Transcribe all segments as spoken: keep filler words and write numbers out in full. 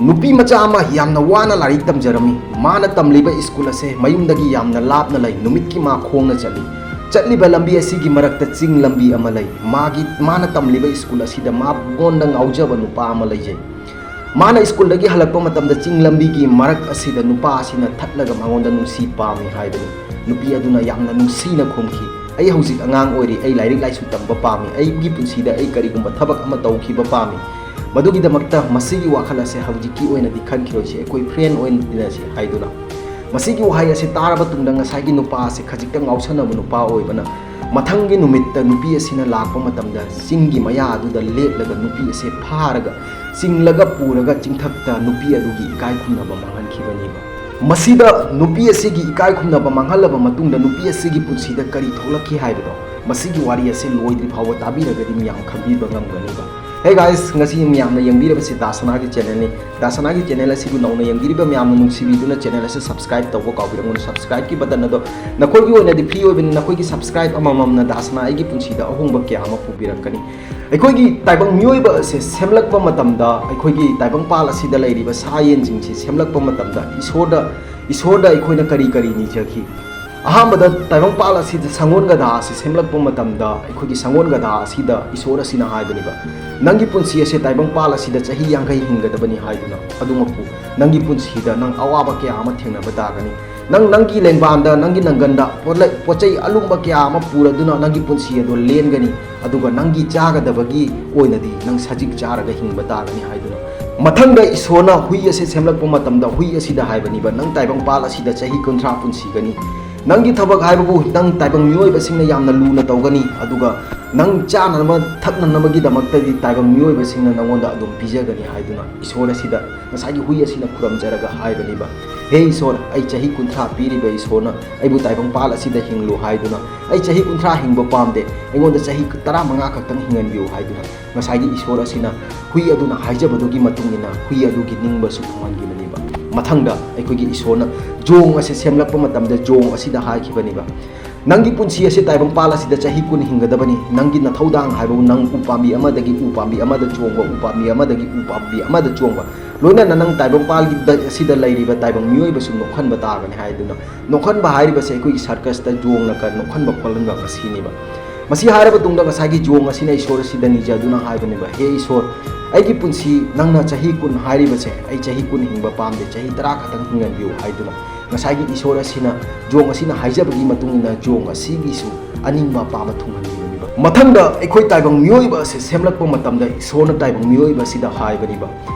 ꯅꯨꯄꯤ ꯃꯆꯥ ꯑꯃ ꯌꯥꯝꯅ ꯋꯥꯅ ꯂꯥꯏꯔꯤꯛ ꯇꯝꯖꯔꯝꯃꯤ꯫ ꯃꯥꯅ ꯇꯝꯂꯤꯕ ꯁ꯭ꯀꯨꯜ ꯑꯁꯦ ꯃꯌꯨꯝꯗꯒꯤ ꯌꯥꯝꯅ ꯂꯥꯞꯅ ꯂꯩ꯫ ꯅꯨꯃꯤꯠꯀꯤ ꯃꯥ ꯈꯣꯡꯅ ꯆꯠꯂꯤ꯫ ꯆꯠꯂꯤꯕ ꯂꯝꯕꯤ ꯑꯁꯤꯒꯤ ꯃꯔꯛꯇ ꯆꯤꯡ ꯂꯝꯕꯤ ꯑꯃ ꯂꯩ꯫ ꯃꯥꯒꯤ, ꯃꯥꯅ ꯇꯝꯂꯤꯕ ꯁ꯭ꯀꯨꯜ ꯑꯁꯤꯗ ꯃꯉꯣꯟꯗ ꯉꯥꯎꯖꯕ ꯅꯨꯄꯥ ꯑꯃ ꯂꯩꯖꯩ꯫ ꯃꯥꯅ ꯁ꯭ꯀꯨꯜꯗꯒꯤ ꯍꯜꯂꯛꯄ ꯃꯇꯝꯗ ꯆꯤꯡ ꯂꯝꯕꯤꯒꯤ ꯃꯔꯛ ꯑꯁꯤꯗ ꯅꯨꯄꯥ ꯑꯁꯤꯅ ꯊꯠꯂꯒ ꯃꯉꯣꯟꯗ ꯅꯨꯡꯁꯤ ꯄꯥꯝꯃꯤ ꯍꯥꯏꯕꯅꯤ꯫ ꯅꯨꯄꯤ ꯑꯗꯨꯅ ꯌꯥꯝꯅ ꯅꯨꯡꯁꯤꯅ ꯈꯨꯝꯈꯤ, "ꯑꯩ ꯍꯧꯖꯤꯛ ꯑꯉꯥꯡ ꯑꯣꯏꯔꯤ, ꯑꯩ ꯂꯥꯏꯔꯤꯛ ꯂꯥꯏꯁꯨ ꯇꯝꯕ ꯄꯥꯝꯃꯤ, ꯑꯩꯒꯤ ꯄꯨꯟꯁꯤꯗ ꯑꯩ ꯀꯔꯤꯒꯨꯝꯕ ꯊꯕꯛ ꯑꯃ ꯇꯧꯈꯤꯕ ꯄꯥꯝꯃꯤ꯫ ꯃꯗꯨꯒꯤꯗꯃꯛꯇ ꯃꯁꯤꯒꯤ ꯋꯥꯈꯜ ꯑꯁꯦ ꯍꯧꯖꯤꯛꯀꯤ ꯑꯣꯏꯅꯗꯤ ꯈꯟꯈꯤꯔꯣꯏꯁꯤ, ꯑꯩꯈꯣꯏ ꯐ꯭ꯔꯦꯟ ꯑꯣꯏꯅ ꯇꯤꯟꯅꯁꯤ" ꯍꯥꯏꯗꯨꯅ꯫ ꯃꯁꯤꯒꯤ ꯋꯥꯍꯩ ꯑꯁꯤ ꯇꯥꯔꯕ ꯇꯨꯡꯗ ꯉꯁꯥꯏꯒꯤ ꯅꯨꯄꯥ ꯑꯁꯦ ꯈꯖꯤꯛꯇ ꯉꯥꯎꯁꯟꯅꯕ ꯅꯨꯄꯥ ꯑꯣꯏꯕꯅ ꯃꯊꯪꯒꯤ ꯅꯨꯃꯤꯠꯇ ꯅꯨꯄꯤ ꯑꯁꯤꯅ ꯂꯥꯛꯄ ꯃꯇꯝꯗ ꯆꯤꯡꯒꯤ ꯃꯌꯥ ꯑꯗꯨꯗ ꯂꯦꯞꯂꯒ ꯅꯨꯄꯤ ꯑꯁꯦ ꯐꯥꯔꯒ ꯆꯤꯡꯂꯒ ꯄꯨꯔꯒ ꯆꯤꯡꯊꯛꯇ ꯅꯨꯄꯤ ꯑꯗꯨꯒꯤ ꯏꯀꯥꯏ ꯈꯨꯝꯅꯕ ꯃꯥꯡꯍꯟꯈꯤꯕꯅꯦꯕ꯫ ꯃꯁꯤꯗ ꯅꯨꯄꯤ ꯑꯁꯤꯒꯤ ꯏꯀꯥꯏ ꯈꯨꯝꯅꯕ ꯃꯥꯡꯍꯜꯂꯕ ꯃꯇꯨꯡꯗ ꯅꯨꯄꯤ ꯑꯁꯤꯒꯤ ꯄꯨꯟꯁꯤꯗ ꯀꯔꯤ ꯊꯣꯛꯂꯛꯈꯤ ꯍꯥꯏꯕꯗꯣ ꯃꯁꯤꯒꯤ ꯋꯥꯔꯤ ꯑꯁꯤ ꯂꯣꯏꯗ꯭ꯔꯤ ꯐꯥꯎꯕ ꯇꯥꯕꯤꯔꯒꯗꯤ ꯃꯤꯌꯥꯝ ꯈꯪꯕꯤꯕ ꯉꯝꯒꯅꯤꯕ꯫ Hey guys, ꯉꯁꯤ ꯃꯤꯌꯥꯝꯅ ꯌꯦꯡꯕꯤꯔꯕꯁꯤ ꯗꯥꯁꯅꯥꯒꯤ ꯆꯦꯅꯦꯜꯅꯤ꯫ ꯗꯥꯁꯅꯥꯒꯤ ꯆꯦꯅꯦꯜ ꯑꯁꯤꯕꯨ ꯅꯧꯅ ꯌꯦꯡꯕꯤꯔꯤꯕ ꯃꯌꯥꯝꯅ ꯅꯨꯡꯁꯤꯕꯤꯗꯨꯅ ꯆꯦꯅꯦꯜ ꯑꯁꯤ ꯁꯕꯁꯀ꯭ꯔꯥꯏꯕ ꯇꯧꯕ ꯀꯥꯎꯕꯤꯔꯝꯒꯅꯨ꯫ ꯁꯕꯁꯀ꯭ꯔꯥꯏꯕꯀꯤ ꯕꯇꯟ ꯑꯗꯣ ꯅꯈꯣꯏꯒꯤ ꯑꯣꯏꯅꯗꯤ ꯐ꯭ꯔꯤ ꯑꯣꯏꯕꯅꯤ꯫ ꯅꯈꯣꯏꯒꯤ ꯁꯕꯁꯀ꯭ꯔꯥꯏꯕ ꯑꯃꯃꯝꯅ ꯗꯥꯁꯅꯥ ꯑꯩꯒꯤ ꯄꯨꯟꯁꯤꯗ ꯑꯍꯣꯡꯕ ꯀꯌꯥ ꯑꯃ ꯄꯨꯕꯤꯔꯛꯀꯅꯤ꯫ ꯑꯩꯈꯣꯏꯒꯤ ꯇꯥꯏꯕꯪ ꯃꯤꯑꯣꯏꯕ ꯑꯁꯦ ꯁꯦꯝꯂꯛꯄ ꯃꯇꯝꯗ, ꯑꯩꯈꯣꯏꯒꯤ ꯇꯥꯏꯕꯪꯄꯥꯜ ꯑꯁꯤꯗ ꯂꯩꯔꯤꯕ ꯁꯥ ꯌꯦꯟꯁꯤꯡꯁꯤ ꯁꯦꯝꯂꯛꯄ ꯃꯇꯝꯗ ꯏꯁꯣꯔꯗ, ꯏꯁꯣꯔꯗ ꯑꯩꯈꯣꯏꯅ ꯀꯔꯤ ꯀꯔꯤ ꯅꯤꯖꯈꯤ? ꯑꯍꯥꯟꯕꯗ ꯇꯥꯏꯕꯪꯄꯥꯜ ꯑꯁꯤꯗ ꯁꯪꯒꯣꯜ ꯒꯙꯥ ꯑꯁꯤ ꯁꯦꯝꯂꯛꯄ ꯃꯇꯝꯗ ꯑꯩꯈꯣꯏꯒꯤ ꯁꯪꯒꯣꯜ ꯒꯙꯥ ꯑꯁꯤꯗ ꯏꯁꯣꯔ ꯑꯁꯤꯅ ꯍꯥꯏꯕꯅꯦꯕ, "ꯅꯪꯒꯤ ꯄꯨꯟꯁꯤ ꯑꯁꯦ ꯇꯥꯏꯕꯪꯄꯥꯜ ꯑꯁꯤꯗ ꯆꯍꯤ ꯌꯥꯡꯈꯩ ꯍꯤꯡꯒꯗꯕꯅꯤ" ꯍꯥꯏꯗꯨꯅ꯫ ꯑꯗꯨꯃꯛꯄꯨ ꯅꯪꯒꯤ ꯄꯨꯟꯁꯤꯗ ꯅꯪ ꯑꯋꯥꯕ ꯀꯌꯥ ꯑꯃ ꯊꯦꯡꯅꯕ ꯇꯥꯒꯅꯤ꯫ ꯅꯪ ꯅꯪꯒꯤ ꯂꯦꯡꯕꯥꯟꯗ, ꯅꯪꯒꯤ ꯅꯪꯒꯟꯗ ꯄꯣꯠꯂꯩ, ꯄꯣꯠ ꯆꯩ ꯑꯂꯨꯝꯕ ꯀꯌꯥ ꯑꯃ ꯄꯨꯔꯗꯨꯅ ꯅꯪꯒꯤ ꯄꯨꯟꯁꯤ ꯑꯗꯨ ꯂꯦꯟꯒꯅꯤ꯫ ꯑꯗꯨꯒ ꯅꯪꯒꯤ ꯆꯥꯒꯗꯕꯒꯤ ꯑꯣꯏꯅꯗꯤ ꯅꯪ ꯁꯖꯤꯛ ꯆꯥꯔꯒ ꯍꯤꯡꯕ ꯇꯥꯒꯅꯤ ꯍꯥꯏꯗꯨꯅ꯫ ꯃꯊꯪꯗ ꯏꯁꯣꯔꯅ ꯍꯨꯏ ꯑꯁꯤ ꯁꯦꯝꯂꯛꯄ ꯃꯇꯝꯗ ꯍꯨꯏ ꯑꯁꯤꯗ ꯍꯥꯏꯕꯅꯤꯕ, "ꯅꯪ ꯇꯥꯏꯕꯪꯄꯥꯜ ꯑꯁꯤꯗ ꯆꯍꯤ ꯀꯨꯟꯊ꯭ꯔꯥ ꯄꯨꯟꯁꯤꯒꯅꯤ꯫ ꯅꯪꯒꯤ ꯊꯕꯛ ꯍꯥꯏꯕꯕꯨ ꯅꯪ ꯇꯥꯏꯕꯪ ꯃꯤꯑꯣꯏꯕꯁꯤꯡꯅ ꯌꯥꯝꯅ ꯂꯨꯅ ꯇꯧꯒꯅꯤ, ꯑꯗꯨꯒ ꯅꯪ ꯆꯥꯅꯅꯕ ꯊꯛꯅꯅꯕꯒꯤꯗꯃꯛꯇꯗꯤ ꯇꯥꯏꯕꯪ ꯃꯤꯑꯣꯏꯕꯁꯤꯡꯅ ꯅꯪꯉꯣꯟꯗ ꯑꯗꯨꯝ ꯄꯤꯖꯒꯅꯤ" ꯍꯥꯏꯗꯨꯅ ꯏꯁꯣꯔ ꯑꯁꯤꯗ ꯉꯁꯥꯏꯒꯤ ꯍꯨꯏ ꯑꯁꯤꯅ ꯈꯨꯔꯝꯖꯔꯒ ꯍꯥꯏꯕꯅꯤꯕ, "ꯍꯦ ꯏꯁꯣꯔ, ꯑꯩ ꯆꯍꯤ ꯀꯨꯟꯊ꯭ꯔꯥ ꯄꯤꯔꯤꯕ ꯏꯁꯣꯔꯅ ꯑꯩꯕꯨ ꯇꯥꯏꯕꯪꯄꯥꯜ ꯑꯁꯤꯗ ꯍꯤꯡꯂꯨ ꯍꯥꯏꯗꯨꯅ, ꯑꯩ ꯆꯍꯤ ꯀꯨꯟꯊ꯭ꯔꯥ ꯍꯤꯡꯕ ꯄꯥꯝꯗꯦ, ꯑꯩꯉꯣꯟꯗ ꯆꯍꯤ ꯇꯔꯥꯃꯉꯥ ꯈꯛꯇꯪ ꯍꯤꯡꯍꯟꯕꯤꯌꯨ" ꯍꯥꯏꯗꯨꯅ ꯉꯁꯥꯏꯒꯤ ꯏꯁꯣꯔ ꯑꯁꯤꯅ ꯍꯨꯏ ꯑꯗꯨꯅ ꯍꯥꯏꯖꯕꯗꯨꯒꯤ ꯃꯇꯨꯡ ꯏꯟꯅ ꯍꯨꯏ ꯑꯗꯨꯒꯤ ꯅꯤꯡꯕꯁꯨ ꯊꯨꯡꯍꯟꯈꯤꯕꯅꯦꯕ꯫ ꯃꯊꯪꯗ ꯑꯩꯈꯣꯏꯒꯤ ꯏꯁꯣꯔꯅ ꯖꯣꯡ ꯑꯁꯤ ꯁꯦꯝꯂꯛꯄ ꯃꯇꯝꯗ ꯖꯣꯡ ꯑꯁꯤꯗ ꯍꯥꯏꯈꯤꯕꯅꯦꯕ, "ꯅꯪꯒꯤ ꯄꯨꯟꯁꯤ ꯑꯁꯤ ꯇꯥꯏꯕꯪꯄꯥꯜ ꯑꯁꯤꯗ ꯆꯍꯤ ꯀꯨꯟ ꯍꯤꯡꯒꯗꯕꯅꯤ꯫ ꯅꯪꯒꯤ ꯅꯊꯧꯗꯥꯡ ꯍꯥꯏꯕꯕꯨ ꯅꯪ ꯎꯄꯥꯝꯕꯤ ꯑꯃꯗꯒꯤ ꯎꯄꯥꯝꯕꯤ ꯑꯃꯗ ꯆꯣꯡꯕ, ꯎꯄꯥꯝꯕꯤ ꯑꯃꯗꯒꯤ ꯎꯄꯥꯝꯕꯤ ꯑꯃꯗ ꯆꯣꯡꯕ, ꯂꯣꯏꯅꯅ ꯅꯪ ꯇꯥꯏꯕꯪꯄꯥꯜꯒꯤꯗ ꯑꯁꯤꯗ ꯂꯩꯔꯤꯕ ꯇꯥꯏꯕꯪ ꯃꯤꯑꯣꯏꯕꯁꯨ ꯅꯣꯛꯍꯟꯕ ꯇꯥꯒꯅꯤ ꯍꯥꯏꯗꯨꯅ, ꯅꯣꯛꯍꯟꯕ ꯍꯥꯏꯔꯤꯕꯁꯦ ꯑꯩꯈꯣꯏꯒꯤ ꯁꯔꯀꯁꯇ ꯖꯣꯡꯅ ꯀ-, ꯅꯣꯛꯍꯟꯕ ꯈꯣꯠꯍꯟꯕ ꯑꯁꯤꯅꯦꯕ꯫ ꯃꯁꯤ ꯍꯥꯏꯔꯕ ꯇꯨꯡꯗ ꯉꯁꯥꯏꯒꯤ ꯖꯣꯡ ꯑꯁꯤꯅ ꯏꯁꯣꯔ ꯑꯁꯤꯗ ꯅꯤꯖꯗꯨꯅ ꯍꯥꯏꯕꯅꯦꯕ, "ꯍꯦ ꯏꯁꯣꯔ, ꯑꯩꯒꯤ ꯄꯨꯟꯁꯤ ꯅꯪꯅ ꯆꯍꯤ ꯀꯨꯟ ꯍꯥꯏꯔꯤꯕꯁꯦ, ꯑꯩ ꯆꯍꯤ ꯀꯨꯟ ꯍꯤꯡꯕ ꯄꯥꯝꯗꯦ, ꯆꯍꯤ ꯇꯔꯥ ꯈꯛꯇꯪ ꯍꯤꯡꯍꯟꯕꯤꯌꯨ" ꯍꯥꯏꯗꯨꯅ ꯉꯁꯥꯏꯒꯤ ꯏꯁꯣꯔ ꯑꯁꯤꯅ, ꯖꯣꯡ ꯑꯁꯤꯅ ꯍꯥꯏꯖꯕꯒꯤ ꯃꯇꯨꯡ ꯏꯟꯅ ꯖꯣꯡ ꯑꯁꯤꯒꯤꯁꯨ ꯑꯅꯤꯡꯕ ꯑꯄꯥꯝꯕ ꯊꯨꯡꯍꯟꯕꯤꯕꯅꯤꯕ꯫ ꯃꯊꯪꯗ ꯑꯩꯈꯣꯏ ꯇꯥꯏꯕꯪ ꯃꯤꯑꯣꯏꯕ ꯑꯁꯤ ꯁꯦꯝꯂꯛꯄ ꯃꯇꯝꯗ ꯏꯁꯣꯔꯅ ꯇꯥꯏꯕꯪ ꯃꯤꯑꯣꯏꯕ ꯑꯁꯤꯗ ꯍꯥꯏꯕꯅꯤꯕ,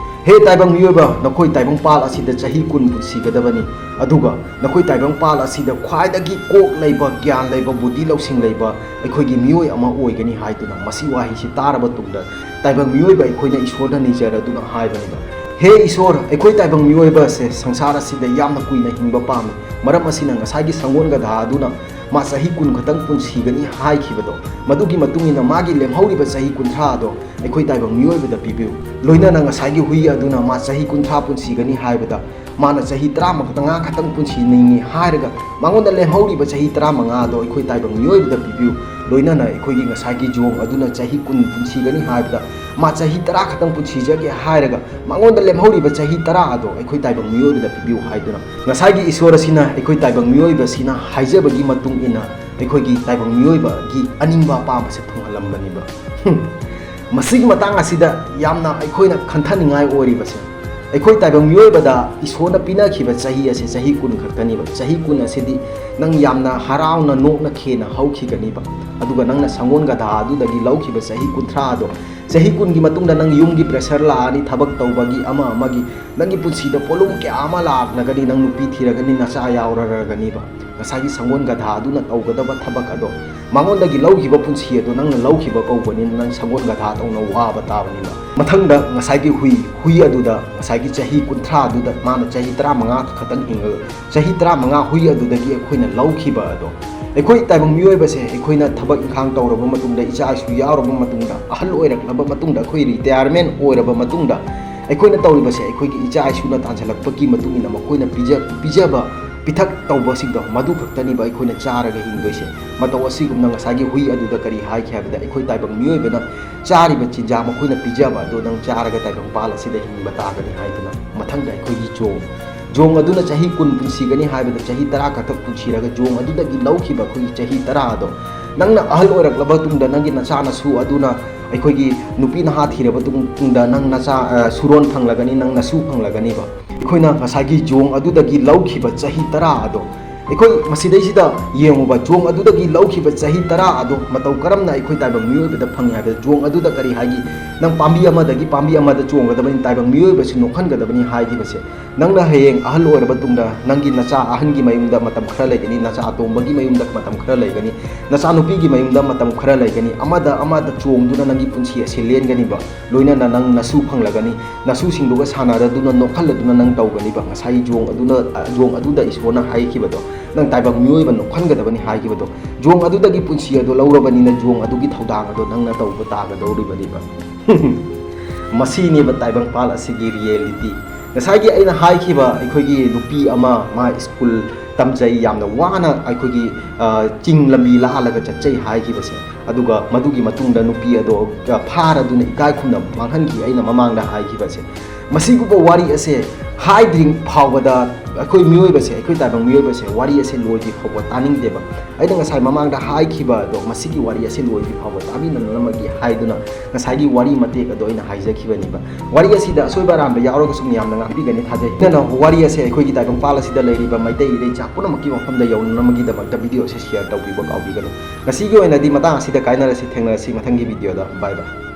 "ꯍꯦ ꯇꯥꯏꯕꯪ ꯃꯤꯑꯣꯏꯕ, ꯅꯈꯣꯏ ꯇꯥꯏꯕꯪ ꯄꯥꯜ ꯑꯁꯤꯗ ꯆꯍꯤ ꯀꯨꯟ ꯄꯨꯟꯁꯤꯒꯗꯕꯅꯤ, ꯑꯗꯨꯒ ꯅꯈꯣꯏ ꯇꯥꯏꯕꯪ ꯄꯥꯜ ꯑꯁꯤꯗ ꯈ꯭ꯋꯥꯏꯗꯒꯤ ꯀꯣꯛ ꯂꯩꯕ, ꯒ꯭ꯌꯥꯟ ꯂꯩꯕ, ꯕꯨꯙꯤ ꯂꯧꯁꯤꯡ ꯂꯩꯕ ꯑꯩꯈꯣꯏꯒꯤ ꯃꯤꯑꯣꯏ ꯑꯃ ꯑꯣꯏꯒꯅꯤ" ꯍꯥꯏꯗꯨꯅ ꯃꯁꯤ ꯋꯥꯍꯩꯁꯤ ꯇꯥꯔꯕ ꯇꯨꯡꯗ ꯇꯥꯏꯕꯪ ꯃꯤꯑꯣꯏꯕ ꯑꯩꯈꯣꯏꯅ ꯏꯁꯣꯔꯗ ꯅꯤꯖꯔꯗꯨꯅ ꯍꯥꯏꯕꯅꯤꯕ, "ꯍꯦ ꯏꯁꯣꯔ, ꯑꯩꯈꯣꯏ ꯇꯥꯏꯕꯪ ꯃꯤꯑꯣꯏꯕ ꯑꯁꯦ ꯁꯪꯁꯥꯔ ꯑꯁꯤꯗ ꯌꯥꯝꯅ ꯀꯨꯏꯅ ꯍꯤꯡꯕ ꯄꯥꯝꯃꯤ, ꯃꯔꯝ ꯑꯁꯤꯅ ꯉꯁꯥꯏꯒꯤ ꯁꯪꯒꯣꯟ ꯒꯙꯥ ꯑꯗꯨꯅ ꯃꯥ ꯆꯍꯤ ꯀꯨꯟ ꯈꯛꯇꯪ ꯄꯨꯟꯁꯤꯒꯅꯤ ꯍꯥꯏꯈꯤꯕꯗꯣ, ꯃꯗꯨꯒꯤ ꯃꯇꯨꯡ ꯏꯟꯅ ꯃꯥꯒꯤ ꯂꯦꯝꯍꯧꯔꯤꯕ ꯆꯍꯤ ꯀꯨꯟꯊ꯭ꯔꯥ ꯑꯗꯣ ꯑꯩꯈꯣꯏ ꯇꯥꯏꯕꯪ ꯃꯤꯑꯣꯏꯕꯗ ꯄꯤꯕꯤꯌꯨ꯫ ꯂꯣꯏꯅꯅ ꯉꯁꯥꯏꯒꯤ ꯍꯨꯏ ꯑꯗꯨꯅ ꯃꯥ ꯆꯍꯤ ꯀꯨꯟꯊ꯭ꯔꯥ ꯄꯨꯟꯁꯤꯒꯅꯤ ꯍꯥꯏꯕꯗ, ꯃꯥꯅ ꯆꯍꯤ ꯇꯔꯥꯃꯉꯥ ꯈꯛꯇꯪ ꯄꯨꯟꯁꯤꯅꯤꯡꯉꯤ ꯍꯥꯏꯔꯒ ꯃꯉꯣꯟꯗ ꯂꯦꯝꯍꯧꯔꯤꯕ ꯆꯍꯤ ꯇꯔꯥꯃꯉꯥ ꯑꯗꯣ ꯑꯩꯈꯣꯏ ꯇꯥꯏꯕꯪ ꯃꯤꯑꯣꯏꯕꯗ ꯄꯤꯕꯤꯌꯨ꯫ ꯂꯣꯏꯅꯅ ꯑꯩꯈꯣꯏꯒꯤ ꯉꯁꯥꯏꯒꯤ ꯖꯣꯡ ꯑꯗꯨꯅ ꯆꯍꯤ ꯀꯨꯟ ꯄꯨꯟꯁꯤꯒꯅꯤ ꯍꯥꯏꯕꯗ, ꯃꯥ ꯆꯍꯤ ꯇꯔꯥ ꯈꯛꯇꯪ ꯄꯨꯟꯁꯤꯖꯒꯦ ꯍꯥꯏꯔꯒ ꯃꯉꯣꯟꯗ ꯂꯦꯝꯍꯧꯔꯤꯕ ꯆꯍꯤ ꯇꯔꯥ ꯑꯗꯣ ꯑꯩꯈꯣꯏ ꯇꯥꯏꯕꯪ ꯃꯤꯑꯣꯏꯕꯗ ꯄꯤꯕꯤꯌꯨ" ꯍꯥꯏꯗꯨꯅ ꯉꯁꯥꯏꯒꯤ ꯏꯁꯣꯔ ꯑꯁꯤꯅ ꯑꯩꯈꯣꯏ ꯇꯥꯏꯕꯪ ꯃꯤꯑꯣꯏꯕꯁꯤꯅ ꯍꯥꯏꯖꯕꯒꯤ ꯃꯇꯨꯡ ꯏꯟꯅ ꯑꯩꯈꯣꯏꯒꯤ ꯇꯥꯏꯕꯪ ꯃꯤꯑꯣꯏꯕꯒꯤ ꯑꯅꯤꯡꯕ ꯑꯄꯥꯝꯕꯁꯦ ꯊꯨꯡꯍꯜꯂꯝꯕꯅꯤꯕ꯫ ꯃꯁꯤꯒꯤ ꯃꯇꯥꯡ ꯑꯁꯤꯗ ꯌꯥꯝꯅ ꯑꯩꯈꯣꯏꯅ ꯈꯟꯊꯅꯤꯡꯉꯥꯏ ꯑꯣꯏꯔꯤꯕꯁꯦ, ꯑꯩꯈꯣꯏ ꯇꯥꯏꯕꯪ ꯃꯤꯑꯣꯏꯕꯗ ꯏꯁꯣꯔꯅ ꯄꯤꯅꯈꯤꯕ ꯆꯍꯤ ꯑꯁꯤ ꯆꯍꯤ ꯀꯨꯟ ꯈꯛꯇꯅꯤꯕ꯫ ꯆꯍꯤ ꯀꯨꯟ ꯑꯁꯤꯗꯤ ꯅꯪ ꯌꯥꯝꯅ ꯍꯔꯥꯎꯅ ꯅꯣꯛꯅ ꯈꯦꯅ ꯍꯧꯈꯤꯒꯅꯤꯕ꯫ ꯑꯗꯨꯒ ꯅꯪꯅ ꯁꯪꯒꯣꯟ ꯒꯙꯥ ꯑꯗꯨꯗꯒꯤ ꯂꯧꯈꯤꯕ ꯆꯍꯤ ꯀꯨꯟꯊ꯭ꯔꯥ ꯑꯗꯣ, ꯆꯍꯤ ꯀꯨꯟꯒꯤ ꯃꯇꯨꯡꯗ ꯅꯪ ꯌꯨꯝꯒꯤ pressure ꯂꯥꯛꯑꯅꯤ, ꯊꯕꯛ ꯇꯧꯕꯒꯤ ꯑꯃ ꯑꯃꯒꯤ, ꯅꯪꯒꯤ ꯄꯨꯟꯁꯤꯗ ꯄꯣꯠꯂꯨꯝ ꯀꯌꯥ ꯑꯃ ꯂꯥꯛꯂꯒꯅꯤ, ꯅꯪ ꯅꯨꯄꯤ ꯊꯤꯔꯒꯅꯤ, ꯅꯆꯥ ꯌꯥꯎꯔꯔꯒꯅꯤꯕ꯫ ꯉꯁꯥꯏꯒꯤ ꯁꯪꯒꯣꯟ ꯒꯙꯥ ꯑꯗꯨꯅ ꯇꯧꯒꯗꯕ ꯊꯕꯛ ꯑꯗꯣ, ꯃꯉꯣꯟꯗꯒꯤ ꯂꯧꯈꯤꯕ ꯄꯨꯟꯁꯤ ꯑꯗꯣ ꯅꯪꯅ ꯂꯧꯈꯤꯕ ꯀꯧꯕꯅꯤꯅ, ꯅꯪ ꯁꯪꯒꯣꯟ ꯒꯙꯥ ꯇꯧꯅ ꯋꯥꯕ ꯇꯥꯕꯅꯤꯅ꯫ ꯃꯊꯪꯗ ꯉꯁꯥꯏꯒꯤ ꯍꯨꯏ, ꯍꯨꯏ ꯑꯗꯨꯗ ꯉꯁꯥꯏꯒꯤ ꯆꯍꯤ ꯀꯨꯟꯊ꯭ꯔꯥ ꯑꯗꯨꯗ ꯃꯥꯅ ꯆꯍꯤ ꯇꯔꯥꯃꯉꯥ ꯈꯛꯇꯪ ꯍꯤꯡꯉꯒ, ꯆꯍꯤ ꯇꯔꯥꯃꯉꯥ ꯍꯨꯏ ꯑꯗꯨꯗꯒꯤ ꯑꯩꯈꯣꯏꯅ ꯂꯧꯈꯤꯕ ꯑꯗꯣ, ꯑꯩꯈꯣꯏ ꯇꯥꯏꯕꯪ ꯃꯤꯑꯣꯏꯕꯁꯦ ꯑꯩꯈꯣꯏꯅ ꯊꯕꯛ ꯏꯪꯈꯥꯡ ꯇꯧꯔꯕ ꯃꯇꯨꯡꯗ, ꯏꯆꯥ ꯏꯁꯨ ꯌꯥꯎꯔꯕ ꯃꯇꯨꯡꯗ, ꯑꯍꯜ ꯑꯣꯏꯔꯛꯂꯕ ꯃꯇꯨꯡꯗ, ꯑꯩꯈꯣꯏ retirement ꯑꯣꯏꯔꯕ ꯃꯇꯨꯡꯗ, ꯑꯩꯈꯣꯏꯅ ꯇꯧꯔꯤꯕꯁꯦ ꯑꯩꯈꯣꯏꯒꯤ ꯏꯆꯥ ꯏꯁꯨꯅ ꯇꯥꯟꯁꯤꯜꯂꯛꯄꯒꯤ ꯃꯇꯨꯡ ꯏꯟꯅ ꯃꯈꯣꯏꯅ ꯄꯤꯖ-, ꯄꯤꯖꯕ ꯄꯤꯊꯛ ꯇꯧꯕꯁꯤꯡꯗꯣ, ꯃꯗꯨ ꯈꯛꯇꯅꯤꯕ ꯑꯩꯈꯣꯏꯅ ꯆꯥꯔꯒ ꯍꯤꯡꯗꯣꯏꯁꯦ꯫ ꯃꯇꯧ ꯑꯁꯤꯒꯨꯝꯅ ꯉꯁꯥꯏꯒꯤ ꯍꯨꯏ ꯑꯗꯨꯗ ꯀꯔꯤ ꯍꯥꯏꯈꯤ ꯍꯥꯏꯕꯗ, ꯑꯩꯈꯣꯏ ꯇꯥꯏꯕꯪ ꯃꯤꯑꯣꯏꯕꯅ ꯆꯥꯔꯤꯕ ꯆꯤꯟꯖꯥꯛ ꯃꯈꯣꯏꯅ ꯄꯤꯖꯕ ꯑꯗꯨ ꯅꯪ ꯆꯥꯔꯒ ꯇꯥꯏꯕꯪꯄꯥꯜ ꯑꯁꯤꯗ ꯍꯤꯡꯕ ꯇꯥꯕꯅꯤ ꯍꯥꯏꯗꯨꯅ, ꯃꯊꯪꯗ ꯑꯩꯈꯣꯏꯒꯤ ꯖꯣꯡ, ꯖꯣꯡ ꯑꯗꯨꯅ ꯆꯍꯤ ꯀꯨꯟ ꯄꯨꯟꯁꯤꯒꯅꯤ ꯍꯥꯏꯕꯗ ꯆꯍꯤ ꯇꯔꯥ ꯈꯛꯇ ꯄꯨꯟꯁꯤꯔꯒ ꯖꯣꯡ ꯑꯗꯨꯗꯒꯤ ꯂꯧꯈꯤꯕ ꯑꯩꯈꯣꯏꯒꯤ ꯆꯍꯤ ꯇꯔꯥ ꯑꯗꯣ, ꯅꯪꯅ ꯑꯍꯜ ꯑꯣꯏꯔꯛꯂꯕ ꯇꯨꯡꯗ ꯅꯪꯒꯤ ꯅꯆꯥ ꯅꯁꯨ ꯑꯗꯨꯅ, ꯑꯩꯈꯣꯏꯒꯤ ꯅꯨꯄꯤ ꯅꯍꯥ ꯊꯤꯔꯕ ꯇꯨꯡ-, ꯇꯨꯡꯗ ꯅꯪ ꯅꯆꯥ, ꯑ, ꯁꯨꯔꯣꯟ ꯐꯪꯂꯒꯅꯤ, ꯅꯪ ꯅꯁꯨ ꯐꯪꯂꯒꯅꯤꯕ꯫ ꯑꯩꯈꯣꯏꯅ ꯉꯁꯥꯏꯒꯤ ꯖꯣꯡ ꯑꯗꯨꯗꯒꯤ ꯂꯧꯈꯤꯕ ꯆꯍꯤ ꯇꯔꯥ ꯑꯗꯣ, ꯑꯩꯈꯣꯏ ꯃꯁꯤꯗꯩꯁꯤꯗ ꯌꯦꯡꯉꯨꯕ, ꯖꯣꯡ ꯑꯗꯨꯗꯒꯤ ꯂꯧꯈꯤꯕ ꯆꯍꯤ ꯇꯔꯥ ꯑꯗꯣ ꯃꯇꯧ ꯀꯔꯝꯅ ꯑꯩꯈꯣꯏ ꯇꯥꯏꯕꯪ ꯃꯤꯑꯣꯏꯕꯗ ꯐꯪꯉꯤ ꯍꯥꯏꯕꯗ, ꯖꯣꯡ ꯑꯗꯨꯗ ꯀꯔꯤ ꯍꯥꯏꯒꯤ? ꯅꯪ ꯄꯥꯝꯕꯤ ꯑꯃꯗꯒꯤ ꯄꯥꯝꯕꯤ ꯑꯃꯗ ꯆꯣꯡꯒꯗꯕꯅꯤ, ꯇꯥꯏꯕꯪ ꯃꯤꯑꯣꯏꯕꯁꯤ ꯅꯣꯛꯍꯟꯒꯗꯕꯅꯤ ꯍꯥꯏꯈꯤꯕꯁꯦ꯫ ꯅꯪꯅ ꯍꯌꯦꯡ ꯑꯍꯜ ꯑꯣꯏꯔꯕ ꯇꯨꯡꯗ ꯅꯪꯒꯤ ꯅꯆꯥ ꯑꯍꯟꯒꯤ ꯃꯌꯨꯝꯗ ꯃꯇꯝ ꯈꯔ ꯂꯩꯒꯅꯤ, ꯅꯆꯥ ꯑꯇꯣꯝꯕꯒꯤ ꯃꯌꯨꯝꯗ ꯃꯇꯝ ꯈꯔ ꯂꯩꯒꯅꯤ, ꯅꯆꯥ ꯅꯨꯄꯤꯒꯤ ꯃꯌꯨꯝꯗ ꯃꯇꯝ ꯈꯔ ꯂꯩꯒꯅꯤ, ꯑꯃꯗ ꯑꯃꯗ ꯆꯣꯡꯗꯨꯅ ꯅꯪꯒꯤ ꯄꯨꯟꯁꯤ ꯑꯁꯤ ꯂꯦꯟꯒꯅꯤꯕ꯫ ꯂꯣꯏꯅꯅ ꯅꯪ ꯅꯁꯨ ꯐꯪꯂꯒꯅꯤ, ꯅꯁꯨꯁꯤꯡꯗꯨꯒ ꯁꯥꯟꯅꯔꯗꯨꯅ ꯅꯣꯛꯍꯜꯂꯗꯨꯅ ꯅꯪ ꯇꯧꯒꯅꯤꯕ꯫ ꯉꯁꯥꯏꯒꯤ ꯖꯣꯡ ꯑꯗꯨꯅ, ꯖꯣꯡ ꯑꯗꯨꯗ ꯏꯁꯣꯔꯅ ꯍꯥꯏꯈꯤꯕꯗꯣ, ꯅꯪ ꯇꯥꯏꯕꯪ ꯃꯤꯑꯣꯏꯕ ꯅꯣꯛꯍꯟꯒꯗꯕꯅꯤ ꯍꯥꯏꯈꯤꯕꯗꯣ, ꯖꯣꯡ ꯑꯗꯨꯗꯒꯤ ꯄꯨꯟꯁꯤ ꯑꯗꯣ ꯂꯧꯔꯕꯅꯤꯅ ꯖꯣꯡ ꯑꯗꯨꯒꯤ ꯊꯧꯗꯥꯡ ꯑꯗꯣ ꯅꯪꯅ ꯇꯧꯕ ꯇꯥꯒꯗꯧꯔꯤꯕꯅꯤꯕ꯫ ꯃꯁꯤꯅꯦꯕ ꯇꯥꯏꯕꯪꯄꯥꯜ ꯑꯁꯤꯒꯤ ꯔꯤꯌꯦꯂꯤꯇꯤ꯫ ꯉꯁꯥꯏꯒꯤ ꯑꯩꯅ ꯍꯥꯏꯈꯤꯕ ꯑꯩꯈꯣꯏꯒꯤ ꯅꯨꯄꯤ ꯑꯃ, ꯃꯥ ꯁ꯭ꯀꯨꯜ ꯇꯝꯖꯩ, ꯌꯥꯝꯅ ꯋꯥꯅ ꯑꯩꯈꯣꯏꯒꯤ, ꯑ, ꯆꯤꯡ ꯂꯝꯕꯤ ꯂꯥꯜꯂꯒ ꯆꯠꯆꯩ ꯍꯥꯏꯈꯤꯕꯁꯦ, ꯑꯗꯨꯒ ꯃꯗꯨꯒꯤ ꯃꯇꯨꯡꯗ ꯅꯨꯄꯤ ꯑꯗꯣ, ꯑ, ꯐꯥꯔꯗꯨꯅ ꯏꯀꯥꯏ ꯈꯨꯝꯅꯕ ꯃꯥꯡꯍꯟꯈꯤ ꯑꯩꯅ ꯃꯃꯥꯡꯗ ꯍꯥꯏꯈꯤꯕꯁꯦ꯫ ꯃꯁꯤꯒꯨꯝꯕ ꯋꯥꯔꯤ ꯑꯁꯦ ꯍꯥꯏꯗ꯭ꯔꯤ ꯐꯥꯎꯕꯗ ꯑꯩꯈꯣꯏ ꯃꯤꯑꯣꯏꯕꯁꯦ, ꯑꯩꯈꯣꯏ ꯇꯥꯏꯕꯪ ꯃꯤꯑꯣꯏꯕꯁꯦ ꯋꯥꯔꯤ ꯑꯁꯦ ꯂꯣꯏꯗ꯭ꯔꯤ ꯐꯥꯎꯕ ꯇꯥꯅꯤꯡꯗꯦꯕ꯫ ꯑꯩꯅ ꯉꯁꯥꯏ ꯃꯃꯥꯡꯗ ꯍꯥꯏꯈꯤꯕ ꯑꯗꯣ, ꯃꯁꯤꯒꯤ ꯋꯥꯔꯤ ꯑꯁꯦ ꯂꯣꯏꯗ꯭ꯔꯤ ꯐꯥꯎꯕ ꯇꯥꯕꯤꯅꯅꯕꯒꯤ ꯍꯥꯏꯗꯨꯅ ꯉꯁꯥꯏꯒꯤ ꯋꯥꯔꯤ ꯃꯇꯦꯛ ꯑꯗꯣ ꯑꯩꯅ ꯍꯥꯏꯖꯈꯤꯕꯅꯦꯕ꯫ ꯋꯥꯔꯤ ꯑꯁꯤꯗ ꯑꯁꯣꯏꯕ ꯑꯔꯥꯟꯕ ꯌꯥꯎꯔꯒꯁꯨ ꯃꯌꯥꯝꯅ ꯉꯥꯛꯄꯤꯒꯅꯤ ꯊꯥꯖꯩ꯫ ꯑꯗꯨꯅ ꯋꯥꯔꯤ ꯑꯁꯦ ꯑꯩꯈꯣꯏꯒꯤ ꯇꯥꯏꯕꯪꯄꯥꯜ ꯑꯁꯤꯗ ꯂꯩꯔꯤꯕ ꯃꯩꯇꯩ ꯏꯔꯩꯆꯥ ꯄꯨꯝꯅꯃꯛꯀꯤ ꯃꯐꯝꯗ ꯌꯧꯅꯅꯕꯒꯤꯗꯃꯛꯇ ꯚꯤꯗꯤꯑꯣ ꯑꯁꯦ ꯁꯤꯌꯔ ꯇꯧꯕꯤꯕ ꯀꯥꯎꯕꯤꯒꯅꯨ꯫ ꯉꯁꯤꯒꯤ ꯑꯣꯏꯅꯗꯤ ꯃꯇꯥꯡ ꯑꯁꯤꯗ ꯀꯥꯏꯅꯔꯁꯤ, ꯊꯦꯡꯅꯔꯁꯤ ꯃꯊꯪꯒꯤ ꯚꯤꯗꯤꯑꯣꯗ꯫ ꯕꯥꯏ ꯕꯥꯏ꯫